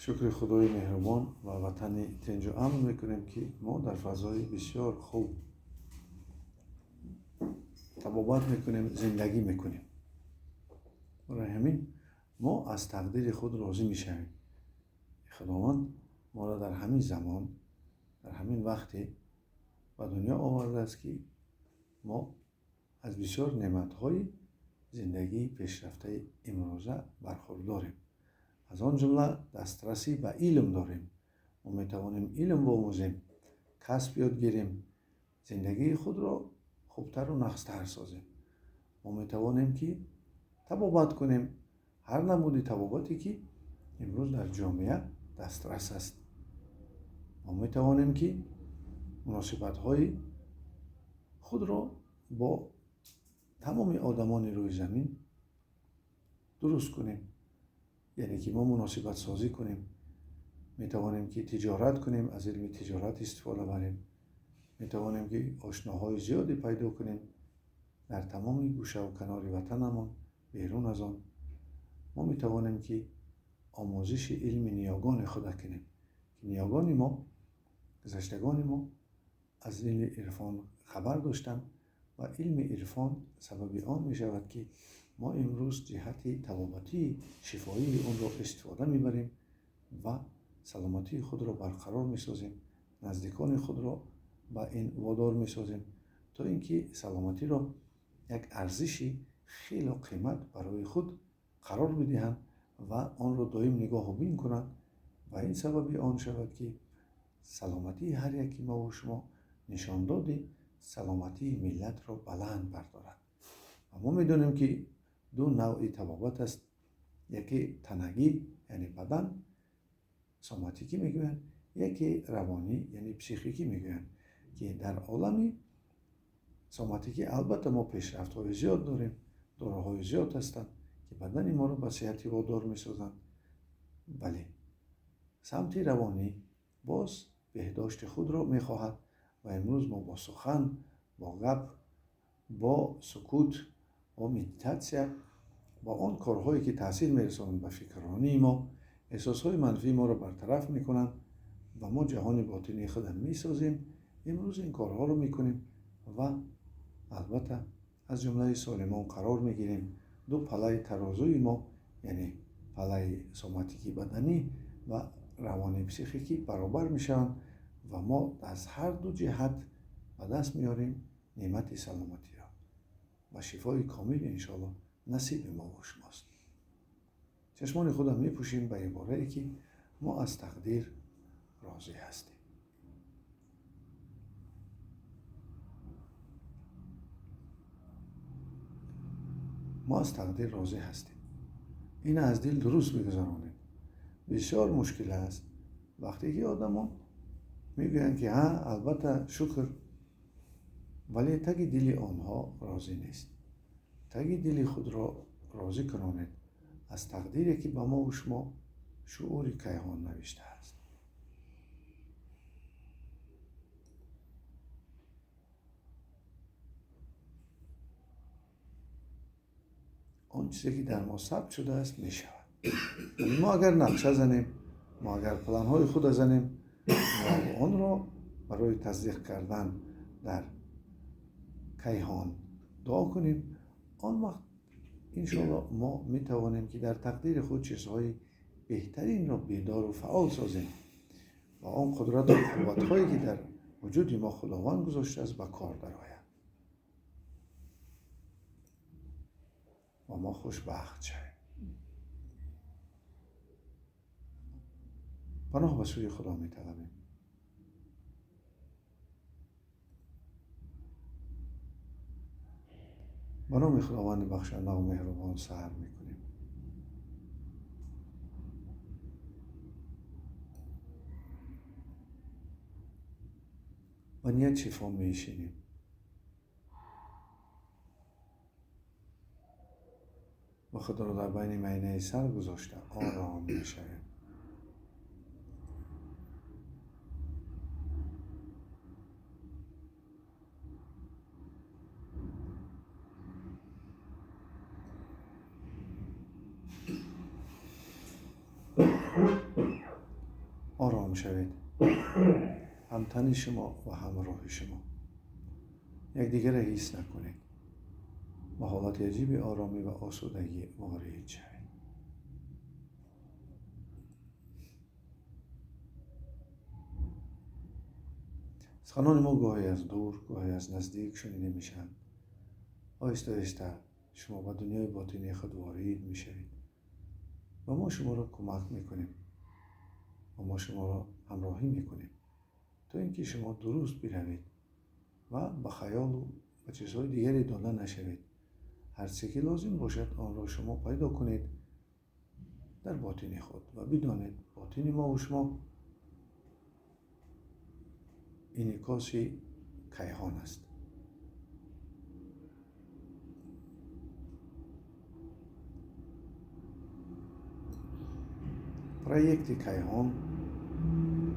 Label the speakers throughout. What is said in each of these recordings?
Speaker 1: Шукри Худои меҳрубон ва ватани тинҷу амн мекунем, ки мо дар фазои бисёр хуб табобат мекунем, зиндагӣ мекунем. Барои ҳамин мо аз тақдири худ розӣ мешавем. Худованд моро дар ҳамин замон, дар ҳамин вақте ба дунё овардааст, ки мо аз бисёр неъматҳои зиндагии пешрафтаи имрӯза бархурдорем. Аз он ҷумла дастрасӣ ба илм дорем. Мо метавонем илм биомӯзем, касб ёд гирем, зиндагии худро хубтару нағзтар созем. Мо метавонем, ки табобат кунем, ҳар намуди табобате, ки имрӯз дар ҷомеа дастрас аст. Мо метавонем, ки муносибатҳои худро бо тамоми одамони рӯи замин дуруст кунем, яъне ки мо муносибатсозӣ кунем. Метавонем, ки тиҷорат кунем, аз илми тиҷорат истифода барем. Метавонем, ки ошноҳои зиёде пайдо кунем дар тамоми гӯшаву канори ватанамон, берун аз он. Мо метавонем, ки омӯзиши илми ниёгони худа кунем, ки ниёгони мо, гузаштагони мо аз илми ирфон хабар доштанд ва илми ирфон сабаби он мешавад, ки мо имрӯз ҷиҳати табобатии шифоии онро истифода мебарем ва саломатии худро барқарор месозем, наздикони худро ба ин водор месозем, то ин ки саломатиро як арзиши хело қимат барои худ қарор бидиҳанд ва онро доим нигоҳубин кунанд ва ин сабаби он шавад, ки саломатии ҳар яки мову шумо нишондоди саломатии миллатро баланд бардорад. Ва мо медонем, ки ду навъи табобат аст. Яке танагӣ, яъне бадан, соматикӣ мегӯянд, яке равонӣ, яъне психикӣ мегӯянд, ки дар олами соматикӣ албатта мо пешрафтҳои зиёд дорем, доруҳои зиёд ҳастанд, ки бадани моро ба сиҳати водор месозанд, вале самти равонӣ боз беҳдошти худро мехоҳад ва имрӯз мо бо сухан, бо гап, бо сукут, бо медитатсия, бо он корҳое, ки таъсир мерасонанд ба фикрронии мо, эҳсосҳои манфии моро бартараф мекунанд ва мо ҷаҳони ботинии худро месозем. Имрӯз ин корҳоро мекунем ва албатта аз ҷумлаи солимон қарор мегирем. Ду палаи тарозуи мо, яъне палаи соматикии баданӣ ва равонии психикӣ, баробар мешаванд ва мо аз ҳар ду ҷиҳат ба даст меорем неъмати саломатиро ва шифои комил иншоаллоҳ насиби мо ва шумост. Чашмони худро мепӯшем ба иборае, ки мо аз тақдир розӣ ҳастем. Мо аз тақдир розӣ ҳастем. Ин аз дил дуруст бигузаронед. Бисёр мушкил аст вақте ки одамон мегӯянд, ки ҳа, албатта шукр, вале таги дили онҳо розӣ нест. Таги дили худро розӣ кунонед аз тақдире, ки ба мову шумо шуури кайҳон навиштааст. Он чизе, ки дар мо сабт шудааст, мешавад. Мо агар нақша занем, мо агар планҳои худро занем, мо онро барои тасдиқ кардан дар кайҳон дуо кунем, он вақт иншоаллоҳ мо метавонем, ки дар тақдири худ чизҳои беҳтаринро бедору фаъол созем ва он қудрату қувватҳое, ки дар вуҷуди мо Худованд гузоштааст, ба кор дарояд ва мо хушбахт шавем. Паноҳ ба сӯи Худо металабем. Ба номи Худованди бахшанда ва меҳрубон саҳар мекунем. Ба ният шифо мешинем. Ва худро дар байни майнаи сар гузошта ором мешавем. Ором шавед. Ҳам тани шумо ва ҳам рӯҳи шумо. Якдигарро ҳис накунед. Ба ҳолати аҷиби оромӣ ва осудагӣ ворид шавед. Суханони мо гоҳе аз дур, гоҳе аз наздик шунида мешаванд. Оҳиста оҳиста шумо ба дунёи ботинии худ ворид мешавед ва мо шуморо кӯмак мекунем ва мо шуморо ҳамроҳӣ мекунем то ин ки шумо дуруст биравед ва ба хаёлу ба чизҳои дигаре дода нашавед. Ҳар чизе ки лозим бошад, онро шумо пайдо кунед дар ботини худ ва бидонед, ботини мо ва шумо инъикоси кайҳон аст. Проекти кайҳон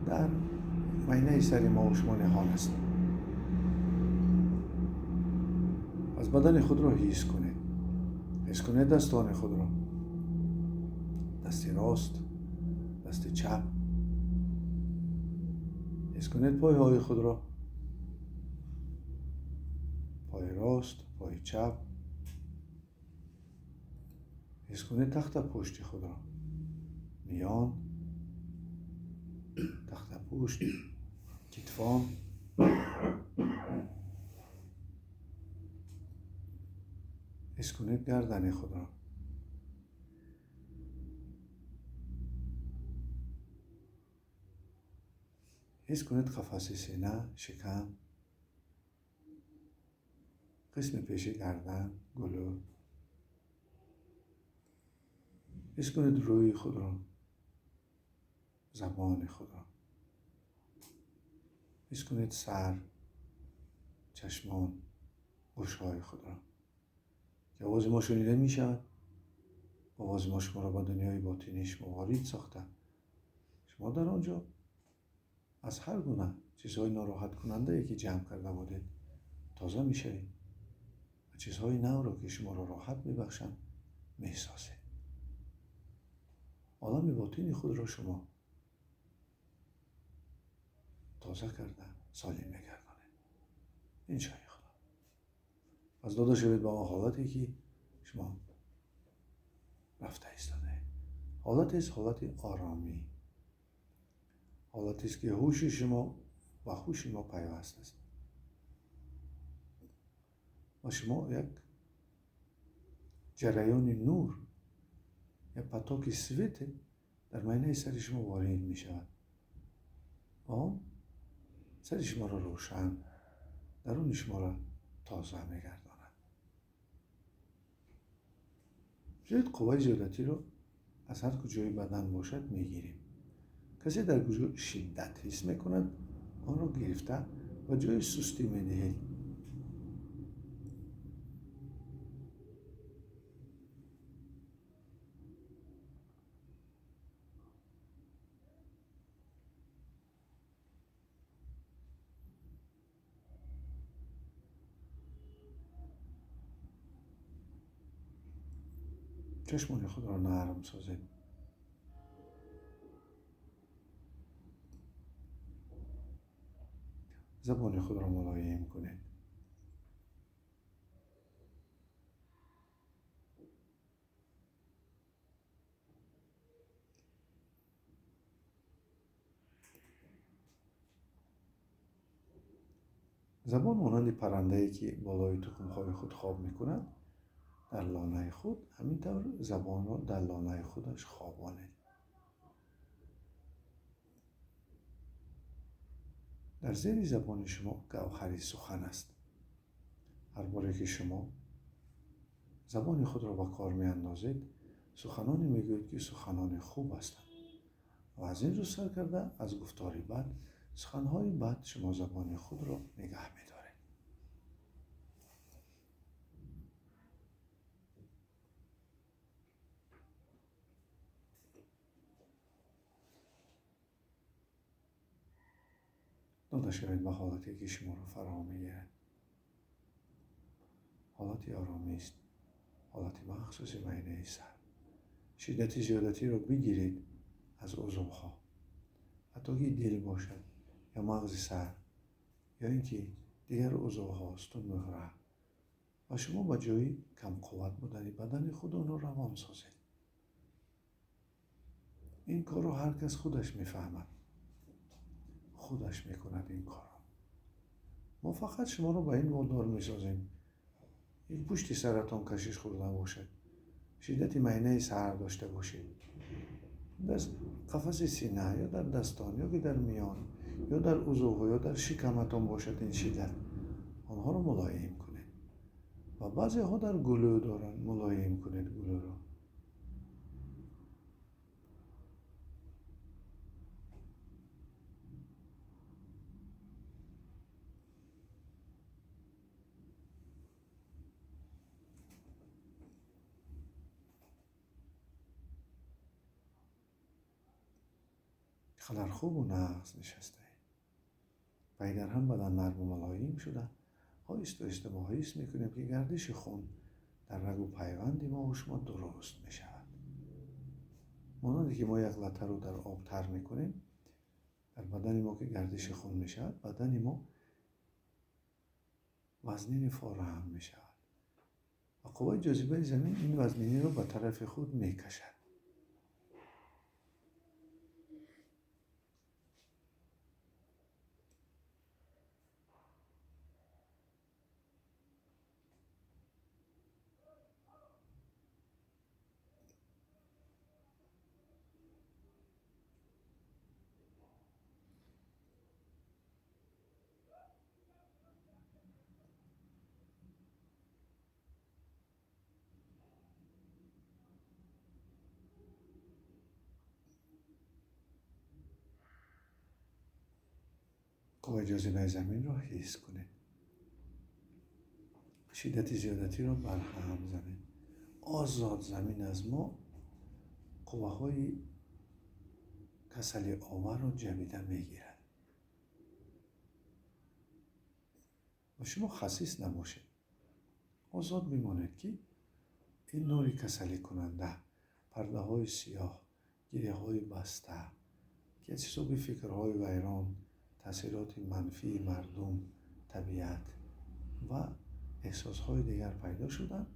Speaker 1: дар майнаи сари мо ва шумо ниҳон аст. Пас бадани худро ҳис кунед. Ҳис кунед дастони худро. Дасти рост, дасти чап. Ҳис кунед пойҳои худро. Пои рост, пои чап. Ҳис кунед тахта пушти худро. Миён, тахта пушт, китфон. Ҳис кунед гардани худро. Ҳис кунед қафаси сина, шикам, қисми пеши гардан, гулӯ. Ҳис кунед рӯи худро, забони худро. Ҳис кунед сар, чашмон, гӯшҳои худро. Ки овози мо шунида мешавад, овози мо шуморо ба дунёи ботинии шумо ворид сохта. Шумо дар он ҷо аз ҳар гуна чизҳои нороҳаткунандае, ки ҷамъ карда будед, тоза мешавед ва чизҳои навро, ки шуморо роҳат мебахшанд, месозед. Олами ботини худро шумо тоза карда солим мегардонед. Иншои Худо. Пас дода шавед ба он ҳолате, ки шумо рафта истодаед. Ҳолатест ҳолати оромӣ. Ҳолатест, ки ҳуши шумо ба ҳуши мо пайваст аст. Ва шумо як ҷараёни нур, як потоки свете дар майнаи сари шумо ворид мешавад. Ва он сари шуморо рӯшан, даруни шуморо тоза мегардонад. Биёед қувваи зиёдатиро аз ҳар куҷои бадан бошад мегирем. Касе дар куҷо шиддат ҳис мекунад, онро гирифта ба ҷои сустӣ медиҳед. Чашмони худро нарм созед. Забони худро мулоим кунед. Забон монанди паррандае, ки болои тухмҳои худ хоб мекунад, дар лонаи худ, ҳамин тавр забонро дар лонаи худаш хобонед. Дар зери забони шумо гавҳари сухан аст. Ҳар боре ки шумо забони худро ба кор меандозед, суханоне мегӯед, ки суханони хуб ҳастанд. Ва аз ин рӯз сар карда аз гуфтори бад, суханҳои бад шумо забони худро нигаҳ медоред. Дода шавед ба ҳолате, ки шуморо фаро мегирад. Ҳолати оромист, ҳолати махсуси майнаи сар. Шиддати зиёдатиро бигиред аз узвҳо. ҳатто ки дил бошад ё мағзи сар ё ин ки дигар узвҳо, сутунмуҳра, ва шумо ба ҷои камқувват будани бадани худ онро равон созед. Ин корро ҳар кас худаш мефаҳмад, худаш мекунад ин корро. Мо фақат шуморо ба ин водор месозем. Як пушти саратон кашиш хӯрда бошад, шиддати майнаи сар дошта бошед, дар қафаси сина ё дар дастон ё ки дар миён ё дар узвҳо ё дар шикаматон бошад ин шиддат, онҳоро мулоим кунед. Ва баъзеҳо дар гулӯ доранд, мулоим кунед гулӯро. Қадар хубу нағз нишастаед. Пай дар ҳам бадан нарму мулоим шуда, оҳиста оҳиста мо ҳис мекунем, ки гардиши хун дар рагу пайванди мо ва шумо дуруст мешавад. Монанде ки мо як латтаро дар об тар мекунем, дар бадани мо ки гардиши хун мешавад, бадани мо вазнини фораҳам мешавад ва қувваи ҷозибаи замин ин вазниниро ба тарафи худ мекашад. қувваи ҷозибаи заминро ҳис кунед. Шиддати зиёдатиро барҳам занед. Озод замин аз мо қувваҳои касалиоварро ҷабида мегирад. Ва шумо хасис набошед. Озод бимонед, ки ин нури касаликунанда, пардаҳои сиёҳ, гиряҳои баста, ки аз ҳисоби фикрҳои вайрон, таъсироти манфии мардум, табиат ва эҳсосҳои дигар пайдо шуданд,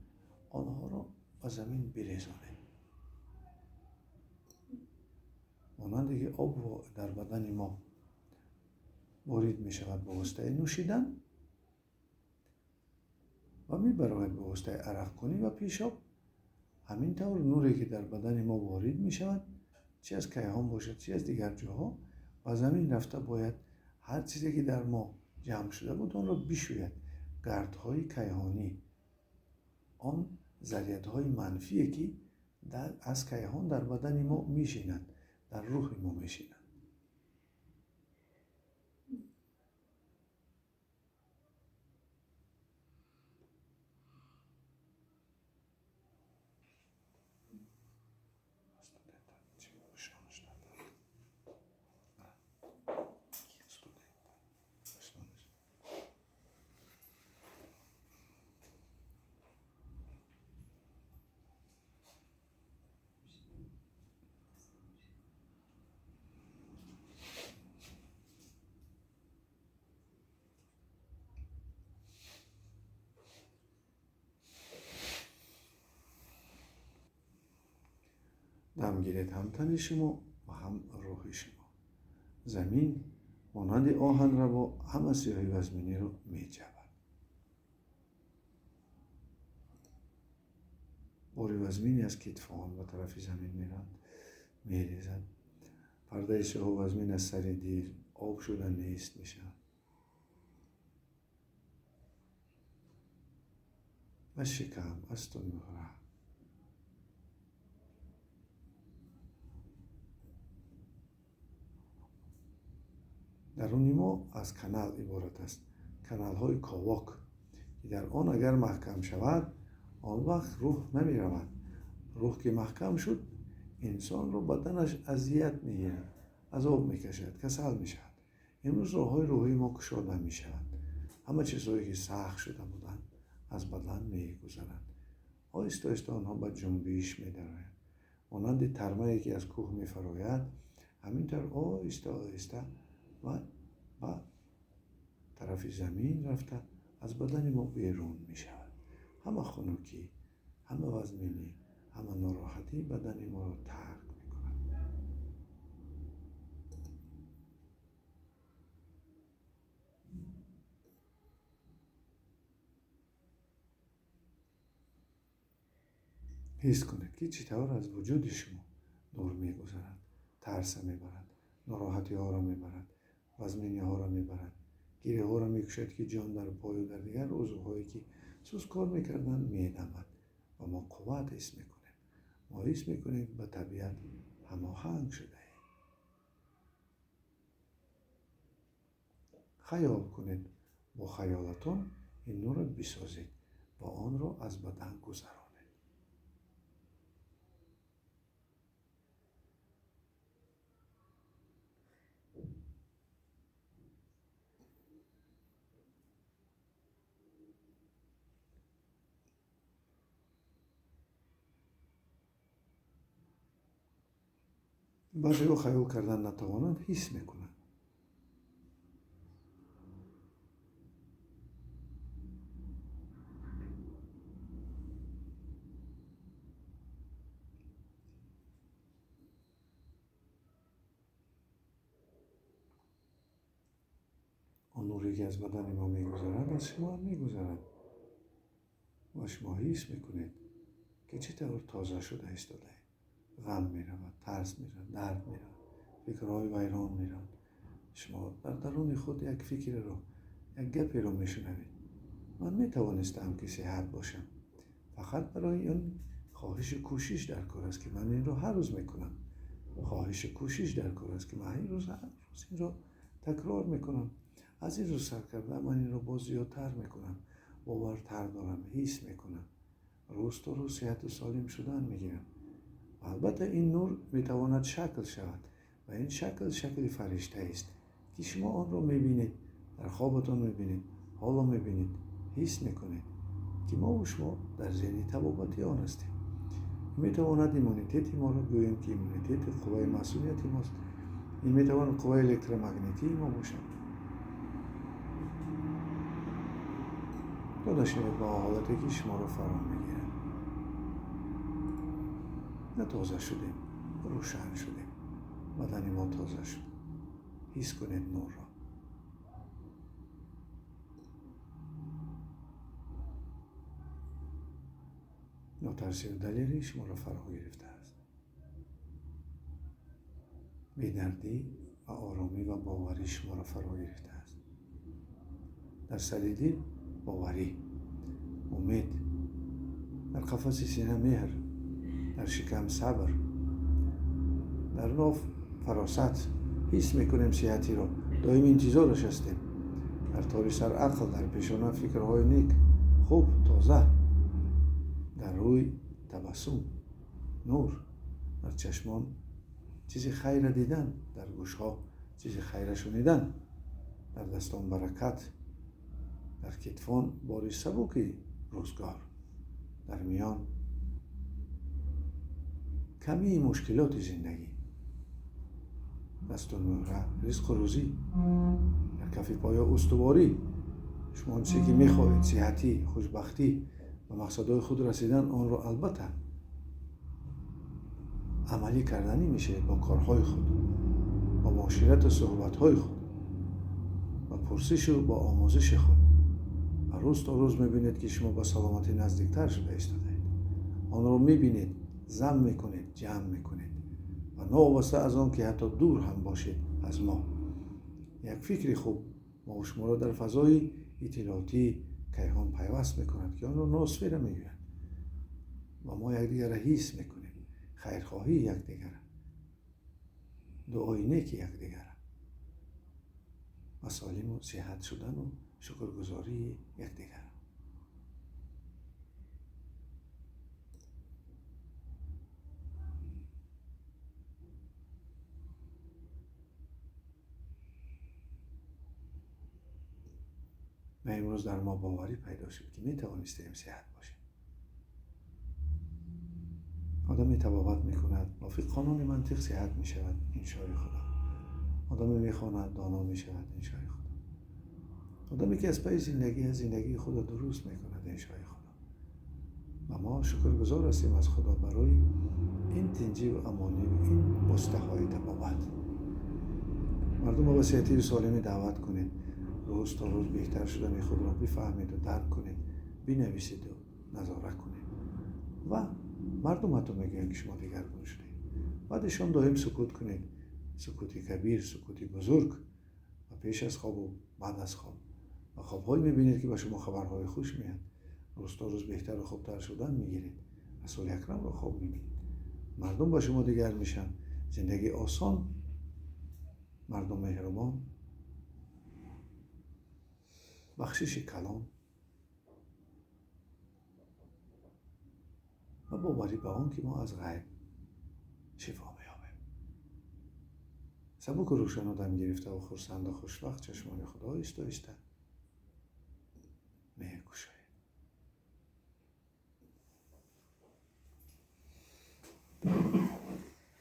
Speaker 1: онҳоро ба замин бирезонед. Монанде ки об дар бадани мо ворид мешавад ба воситаи нӯшидан ва мебарояд ба воситаи арақкунӣ ва пешоб, ҳамин тавр нуре ки дар бадани мо ворид мешавад, чи аз кайҳон бошад, чи аз дигар ҷоҳо, ба замин рафта бояд ҳар чизе ки дар мо ҷамъ шуда буд, онро бишӯяд. Гардҳои кайҳонӣ, он зарриятҳои манфие ки аз кайҳон дар бадани мо мешинанд, дар рӯҳи мо мешинанд. Дам гиред ҳам тани шумо ва ҳам рӯҳи шумо. Замин монанди оҳанрабо ҳама сиёҳи вазминиро меҷавад. Бори вазмине аз китфон ба тарафи замин меранд, мерезад. Пардаи сиёҳу вазмин аз сари дил об шуда нест мешавад. Аз шикам, аз тунмуҳра. Даруни мо аз канал иборат аст. Каналҳои ковок, ки дар он агар маҳкам шавад, он вақт рӯҳ намеравад. Рӯҳ ки маҳкам шуд, инсонро баданаш азият мегирад, азоб мекашад, касал мешавад. Имрӯз роҳҳои рӯҳии мо кушода мешаванд. Ҳама чизҳое ки сахт шуда буданд, аз бадан мегузаранд. Оҳиста оҳиста онҳо ба ҷунбиш медароянд. Монанди тармае ки аз кӯҳ мефарояд, Ҳамин тавр оҳиста оҳиста ва ба тарафи замин рафта аз бадани мо берун мешавад. Ҳама хунукӣ, ҳама вазминӣ, ҳама нороҳатӣ бадани моро тарк мекунад. Ҳис кунед, ки чӣ тавр аз вуҷуди шумо нур мегузарад, тарса мебарад, нороҳатиҳоро мебарад, вазминиҳоро мебарад, гиреҳҳоро мекушад, ки ҷон дар пою дар дигар узвҳое ки суст кор мекарданд медамад ва мо қувват ҳис мекунем. Мо ҳис мекунем, ба табиат ҳамоҳанг шудаем. Хаёл кунед, бо хаёлатон ин нурро бисозед ва онро аз бадан гузаронед. Баъзеҳо хаёл кардан натавонанд, ҳис мекунанд. Он нуре ки аз бадани мо мегузарад, аз шумо ҳам мегузарад ва шумо ҳис мекунед, ки чӣ тавр тоза шуда истодаед. Ғам меравад, тарс меравад, дард меравад, фикрҳои вайрон меравад. Шумо дар даруни худ як фикреро, як гаперо мешунавед. Ман метавонистам, ки сиҳат бошам. Фақат барои ин хоҳишу кӯшиш дар кор аст, ки ман инро ҳар рӯз мекунам. Хоҳишу кӯшиш дар кор аст, ки ман ҳар рӯз инро такрор мекунам. Аз ин рӯз сар карда ман инро боз зиёдтар мекунам, бовартар дорам, ҳис мекунам. Рӯз то рӯз сиҳату солим шудан мегирам. Албатта ин нур метавонад шакл шавад ва ин шакл шакли фариштаест, ки шумо онро мебинед, дар хобатон мебинед, ҳоло мебинед, ҳис мекунед, ки мову шумо дар зери табобати он ҳастем. Метавонад иммунитети моро гӯем, ки иммунитети қувваи масунияти мост. Ин метавонад қувваи электромагнитии мо бошад. Дода шавед ба ҳолате, ки шуморо фаро мегирад. На тоза шудем, рӯшан шудем. Бадани мо тоза шуд. Ҳис кунед нурро. Нотарсию далерӣ шуморо фаро гирифтааст. Бедардӣ ва оромӣ ва боварӣ шуморо фаро гирифтааст. Дар сари дил боварӣ, умед, дар қафаси сина меҳр, дар шикам сабр, дар ноф фаросат. Ҳис мекунем сиҳатиро, доим интизораш ҳастем. Дар тори сар ақл, дар пешона фикрҳои нек, хуб, тоза, дар рӯй табассум, нур, дар чашмон чизи хайра дидан, дар гӯшҳо чизи хайра шунидан, дар дастон баракат, дар китфон бори сабуки рӯзгор, дар миён камии мушкилоти зиндагӣ, дасту мӯҳра, ризқу рӯзӣ, дар кафи поё устуворӣ. Шумо он чизе ки мехоҳед, сиҳатӣ, хушбахтӣ, ба мақсадҳои худ расидан, онро албатта амалӣ карданӣ мешавед бо корҳои худ, бо муоширату суҳбатҳои худ, ба пурсишу бо омӯзиши худ. Ва рӯз то рӯз мебинед, ки шумо ба саломатӣ наздиктар шуда истодаед. Онро мебинед, зам мекунед, ҷамъ мекунед ва новобаста аз он ки ҳатто дур ҳам бошед аз мо, як фикри хуб мо шуморо дар фазои иттилоотии кайҳон пайваст мекунад, ки онро ноосфера мегӯянд. Ва мо якдигарро ҳис мекунем, хайрхоҳии якдигара, дуои неки якдигара ва солиму сиҳат шудану шукргузории якдигара. Ва имрӯз дар мо боварӣ пайдо шуд, ки метавонистем сиҳат бошем. Одаме табобат мекунад, мувофиқ қонуни мантиқ сиҳат мешавад, иншои Худо. Одаме мехонад, доно мешавад, иншои Худо. Одаме ки аз пайи зиндагӣ аз зиндагии худро дуруст мекунад, иншои Худо. Ва мо шукргузор ҳастем аз Худо барои ин тинҷӣ ва амонӣ ва ин воситаҳои табобат. Мардумро ба сиҳатию солимӣ даъват кунед, рӯз то рӯз беҳтар шудани худро бифаҳмеду дарк кунед, бинависеду назора кунед. Ва мардум ҳатто мегӯянд, ки шумо дигаргун шудед. Баъди шом доим сукут кунед, сукути кабир, сукути бузург, ва пеш аз хобу баъд аз хоб. Ва хобҳое мебинед, ки ба шумо хабарҳои хуш меяд. Рӯз то рӯз беҳтару хубтар шудан мегиред. Расули Акрамро хоб мебинед. Мардум ба шумо дигар мешаванд. Зиндагӣ осон, мардум меҳрубон, бахшиши калон ва боварӣ ба он, ки мо аз ғайб шифо меёбем. Сабуку рӯшану дам гирифтаву хурсанду хушвақт чашмони худо оҳиста оҳиста